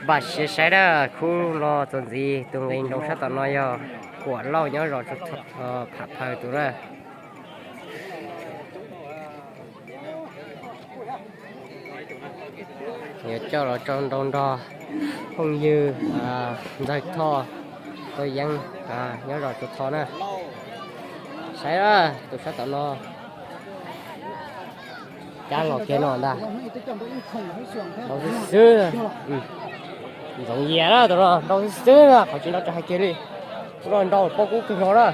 Pam siav saib dab, khub no txuas ntxiv tus nqi nroo sab tom no yog Kuam Lauj nyob zos Tsuj Tho, Pham Phaws tus na. Yuav coj los tso nroo nrog phooj ywg Ntxawg Thoj, Toj Yeeb, nyob zos Tsuj Tho na. Saib tus sab tom no, cab los kiag no ntag. Nrau xwb xwb, ntxoov yias na tus no, nrau xwb xwb na, qhov tsis nrau tsis hais kiag li. Tus no nrau paub kub kawg nkaus na.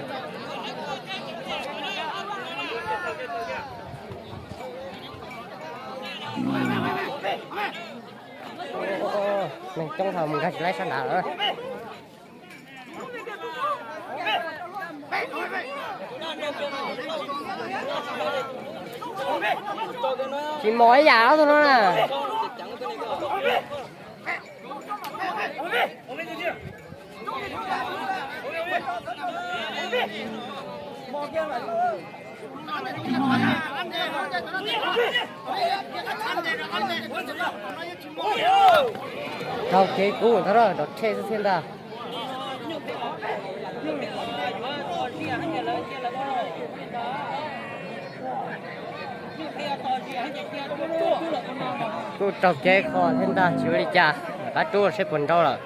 Neeg coob dhau mus nkag tsis laib sab nrad lawm. Tsis mos ib yam tus no na. Raug kev kub ntag, raug rhe xwb thiab ntag. Kuj raug kev kho thiab ntag, tsis ua li cas, qab rub seb puas nrau lawm.